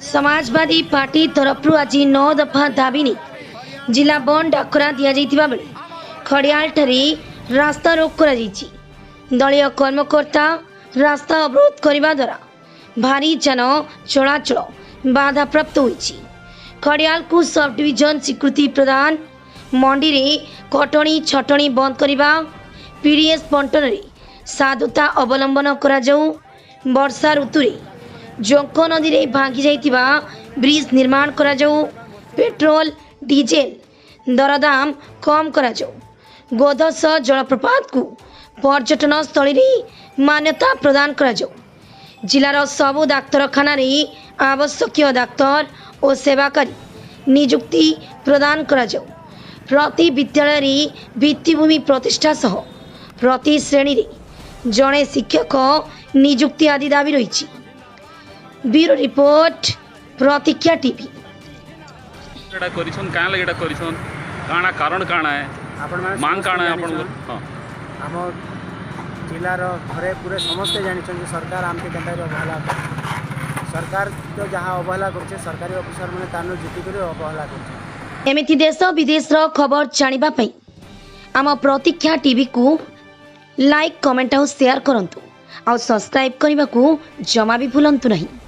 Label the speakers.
Speaker 1: Samajwadi party ତରଫରୁ ଆଜି 9 ଦଫା ଦାବି ନେଇ ଜିଲ୍ଲା ବନ୍ଦ ଡାକରା ଦିଆଯାଇଥିବା ବେଳେ ଖଡ଼ିଆଳଠାରେ ରାସ୍ତା ରୋକ କରାଯାଇଛି। ଦଳୀୟ କର୍ମକର୍ତ୍ତା ରାସ୍ତା ଅବରୋଧ କରିବା ଦ୍ୱାରା ଭାରୀ ଯାନ ଚଳାଚଳ ବାଧାପ୍ରାପ୍ତ ହୋଇଛି। ଖଡ଼ିଆଳକୁ ସବ୍ ଡିଭିଜନ ସ୍ୱୀକୃତି ପ୍ରଦାନ, ମଣ୍ଡିରେ କଟଣି ଛଟଣି ବନ୍ଦ କରିବା, ପିଡ଼ିଏସ୍ ବଣ୍ଟନରେ ସାଧୁତା ଅବଲମ୍ବନ କରାଯାଉ, ବର୍ଷା ଋତୁରେ ଜୋଙ୍କ ନଦୀରେ ଭାଙ୍ଗି ଯାଇଥିବା ବ୍ରିଜ୍ ନିର୍ମାଣ କରାଯାଉ, ପେଟ୍ରୋଲ ଡିଜେଲ ଦରଦାମ କମ୍ କରାଯାଉ, ଗୋଧସ ଜଳପ୍ରପାତକୁ ପର୍ଯ୍ୟଟନସ୍ଥଳୀରେ ମାନ୍ୟତା ପ୍ରଦାନ କରାଯାଉ, ଜିଲ୍ଲାର ସବୁ ଡାକ୍ତରଖାନାରେ ଆବଶ୍ୟକୀୟ ଡାକ୍ତର ଓ ସେବାକାରୀ ନିଯୁକ୍ତି ପ୍ରଦାନ କରାଯାଉ, ପ୍ରତି ବିଦ୍ୟାଳୟରେ ଭିତ୍ତିଭୂମି ପ୍ରତିଷ୍ଠା ସହ ପ୍ରତି ଶ୍ରେଣୀରେ ଜଣେ ଶିକ୍ଷକ ନିଯୁକ୍ତି ଆଦି ଦାବି ରହିଛି। ବ୍ୟୁରୋ ରିପୋର୍ଟ, ପ୍ରତୀକ୍ଷା ଟିଭି।
Speaker 2: ଏଟା କରିଛନ୍ କାଁ ଲାଗି ଏଟା କରିଛନ୍, କାଣା କାରଣ କାଣା ଏ?
Speaker 3: ଆପଣମାନେ
Speaker 2: ମାଙ୍ଗ
Speaker 3: ସମସ୍ତେ
Speaker 2: କାଣା
Speaker 3: ଜାଣିଛନ୍।
Speaker 2: ଆପଣଙ୍କର? ହଁ।
Speaker 3: ଆମ ଜିଲ୍ଲାର ଘରେ ପୁରେ ସମସ୍ତେ ଜାଣିଛନ୍ ଯେ ସରକାର ଆମକେ କେନ୍ତା କରି ଅବହେଲା କରୁଛେ। ସରକାର ତ ଯାହା ଅବହେଲା କରୁଛେ, ସରକାରୀ ଅଫିସର ମାନେ ତାନୁ ଜିତିକରି ଅବହେଲା କରୁଛେ।
Speaker 1: ଏମିତି ଦେଶ ବିଦେଶର ଖବର ଜାଣିବା ପାଇଁ ଆମ ପ୍ରତୀକ୍ଷା ଟିଭିକୁ ଲାଇକ୍, କମେଣ୍ଟ ଆଉ ସେୟାର କରନ୍ତୁ, ଆଉ ସବସ୍କ୍ରାଇବ୍ କରିବାକୁ ଜମା ବି ଭୁଲନ୍ତୁ ନାହିଁ।